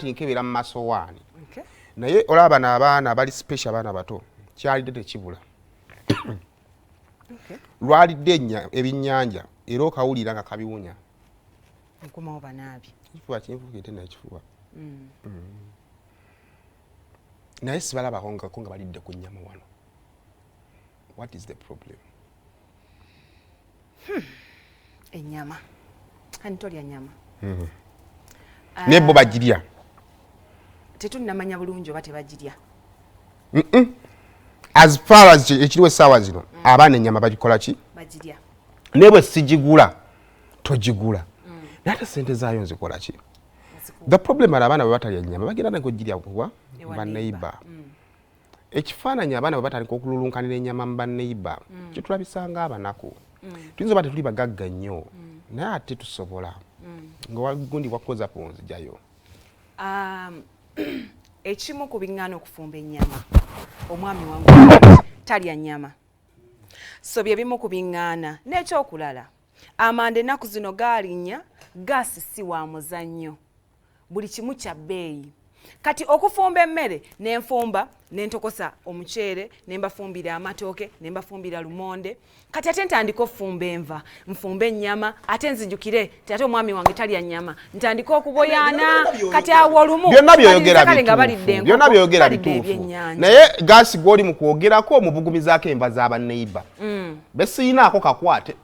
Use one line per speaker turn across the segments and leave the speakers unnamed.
nti nkebera mu masowaani. Naye olaba bano abaana bali special, abaana bato kyalidde tekibula. Lwalidde ebinnyanja era okawulira nga kabiwunya.
Nkomawo banaabi.
Ekifuba kinfukidde nakifuba. Naye sibalabako ngako nga balidde ku nnyama wano. What is the problem?
Ennyama ani tolya nyama?
Naye bo bagirya.
Tetunnamanya bulungi oba tebagirya.
As far as ekiriwo essaawa zino, abaana ennyama bagikola ki?
Bagirya.
Naye bwe sigigula, togigula, naye ate sente zaayo nzikola ki? The problem are abaana bwe batalya nnyama bagenda nakogirya kuwa
Ewa.
Baneiba. Ekifaananyi abaana bwe batandika okululunkanira ennyama mu baneiba, kitulabisanga abanaku. Tuyinza oba tetuli bagagga nnyo, naye ate tusobola nga wagundi wakoza ku nzijayo.
Ekimu ku biŋŋaana okufumba ennyama, omwami wange talya nnyama, so bye bimu ku biŋŋaana. N'ekyokulala, amanda ennaku zino gaalinnya, gaasi si wa muzannyo, buli kimu kya bbeeyi. Kati okufumba emmere, nenfumba, nentokosa omuceere, nembafumbira amatooke, nembafumbira lumonde. Kati ate ntandika okufumba enva, nfumba ennyama, ate nzijukire ti ate omwami wange talya nnyama, ntandika okuboyaana. Kati awo olumu
Byonna byoyogera
kale nga balidde
bituufu. Byonna
enkoko,
byoyogera
balidde
bituufu.
ebyennyanja.
Naye gaasi gw'oli mu kwogerako omubugumizaako enva z'abaneiba besiyinaako kakwate.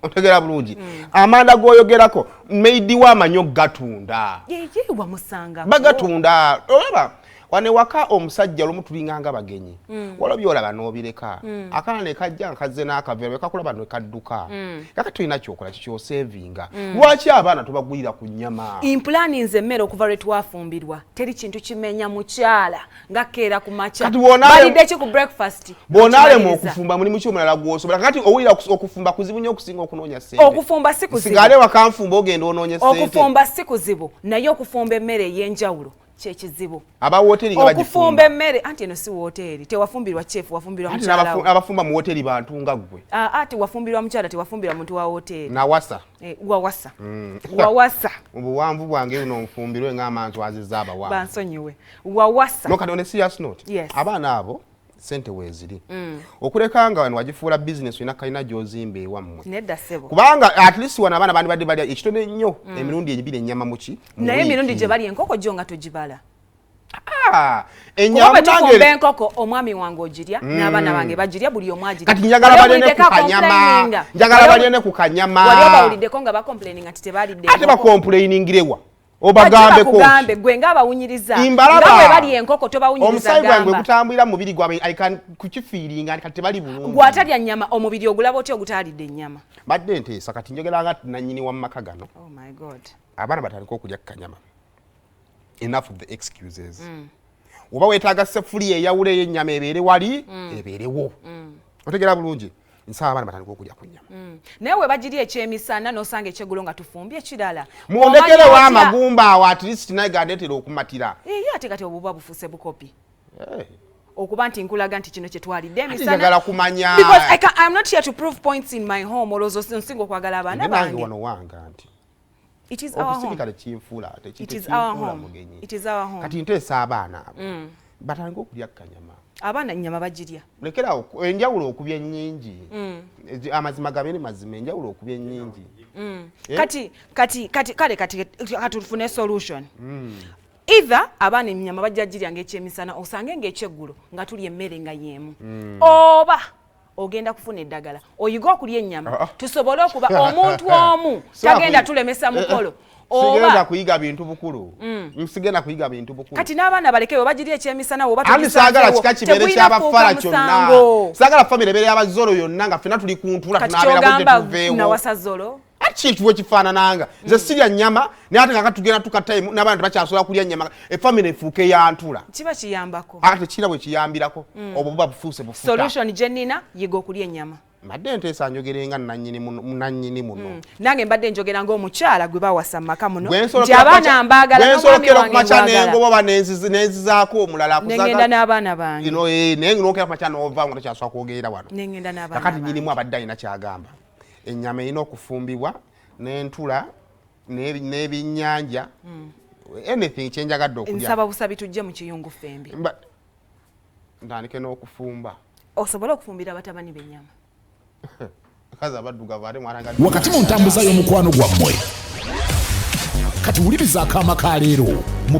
Otegera bulungi, amanda g'oyogerako maid w'amanyi gatunda.
Yeye wamusanga.
Bagatunda. Olaba wano ewaka omusajja olumu tulinganga bagenyi. Waliwo byolaba n'obireka. Akaana ne kajja nga kazze n'akaveera, bwekakulaba ne kadduka. Kaka tulina kyokola kikyosevinga. Lwaki abaana tubagulira ku nnyama?
Impulaninze emmere okuva lwe twafumbirwa, teri kintu kimenya mukyala nga keera ku makya.
Kati bw'onaale-
Balidde ki ku breakfast?
Bw'onaalema
Kimaliriza.
okufumba, mulimu ki omulala gw'osobola? Kakati owulira okufumba kuzibu nnyo okusinga okunoonya ssente.
Okufumba si kuzibu.
Sigale waka nfumba, ogenda onoonye ssente.
Okufumba si kuzibu, naye okufumba emmere ey'enjawulo kyekizibu.
Aba wooteri nga
Okufumba
bagifumba.
emmere, anti eno si woteeri, tewafumbirwa chef, wafumbirwa
Anti
mukyala wo.
Abafumba mu wooteri bantu nga ggwe.
Ah, ah, tewafumbirwa mukyala, tewafumbirwa muntu wa woteeri.
Nawasa.
Eh, wawasa, wawasa.
Mu buwanvu bwange buno nfumbirwe ng'amanzwaziza abawanvu.
Bansonyiwe, wawasa.
No, kati on a serious note,
Yes.
abaana abo sente weeziri. Okuleka nga wano wagifuula bizinesi, olina kalina gy'ozimba ewammwe.
Nedda ssebo.
Kubanga at least wano abaana bandibadde balya ekitone nnyo emirundi ebiri ennyama muki mu
Naye emirundi
wiiki.
gye bali enkoko gyo nga togibala.
Ah,
Kuba
ennyama
bwe tufumba
munange
enkoko, omwami wange ogirya n'abaana bange bagirya, buli omu agirya.
Kati njagala
Wali
balye ne ku
owuliddeko
kanyama.
acomplaininga?
Njagala balye ne ku kanyama.
Wali obawuliddeko nga bacomplaininga nti tebalidde
Ate
enkoko?
bacomplainingirewa?
Bajje
Obagambeko?
bakugambe gwe ng'abawunyiriza.
Mbalaba.
Nga bwe bali enkoko tobawunyiriza.
Omusaayi gwange
Gamba.
gutambulira mu mubiri gwabwe, I can kukifiiringa nti kati tebali bulungi.
Gwe atalya nnyama, omubiri ogulaba otya ogutaalidde ennyama?
Badde nteesa, kati njogera nga nannyini wa maka gano,
Oh my God.
abaana batandike okulya ku kanyama. Enough of the excuses. Oba weetaaga sefuliya eyawula ey'ennyama, ebeere wali, ebeerewo. Otegera bulungi, nsaba abaana batandike okulya ku nnyama.
Naye we bagirya ekyemisana, n'osanga ekyeggulo nga tufumbye ekirala.
Mundekerewo
Omanya otya?
amagumba awo, at least naye gandeetera okumatira.
Ye ate kati obuba bufuuse bukopi.
Eh,
Okuba nti nkulaga nti kino kyetwalidde
ate
emisana.
njagala kumanya.
Because I'm not here to prove points in my home. Olowooza nsinga okwagala abaana
Nze nange
bange?
wano wanga nti
It is our home.
okusirika tekinfuula
It is our
tekinfuula
home.
mugenyi.
It is our home.
Kati nteesa abaana abo batandike okulya ku kanyama.
Abaana ennyama bagirya.
Lekerawo enjawulo okubya ennyingi. Amazima gabeere mazima, enjawulo okubya ennyingi. Eh?
Kati kale kati katufune solution. Either abaana ennyama bajja girya ng'ekyemisana, osange ng'ekyeggulo nga tulya emmere nga y'emu, oba ogenda kufuna eddagala oyige okulya ennyama,
Ah, ah.
tusobole okuba omuntu omu tagenda tulemesa mukolo.
Sigenda
Oba
kuyiga bintu bukulu. Sigenda kuyiga bintu bukulu.
Kati n'abaana baleke bwe bagirya ekyemisana, woba
Andi saagala
togisanzeewo,
kika kibeere
tegulina
kyabafala
kufuuka
kyonna.
musango.
Saagala famire ebeere y'abazolo yonna nga ffenna tuli ku ntula.
Kati
Tunaabeerako gye
kyogamba
tuveewo.
nawasa zolo?
Ati kintu wekifaanananga nze sirya nnyama, naye ate nga tugenda tuka time n'abaana tebakyasobola kulya nnyama, efamire efuuke ya ntula.
Kiba kiyambako.
Ate tekirina bwe kiyambirako, obwo buba bufuuse bufuta.
Solution gye nnina, yiga okulya ennyama.
Mbadde nteesa njogere nga nannyini muno, nannyini muno.
Nange mbadde njogera ng'omukyala gwe bawasa mu maka muno,
Gwe
nti
nsolokera
abaana mbaagala,
gwe
n'omwami
nsolokera
wange
ku makya
mbwagala.
nengoba oba nenzizaako omulala.
Nengenda n'abaana bange.
Ino, eh, naye nokera ku makya n'ova nga tokyasobola kwogerera wano.
Nengenda n'abaana
Kakati
bange.
nyinimu abadde alina kyagamba, ennyama erina okufumbibwa n'entula n'ebinnyanja. Anything kyenjagadde okulya.
Nsaba busabi tujje mu kiyungu ffembi.
Ntandike n'okufumba.
Osobole okufumbira batabani b'ennyama.
Kazi abaddugavu ate mwana nga
Wakati mu ntambuza y'omukwano gwammwe, kati wuliriza akaama ka leero mu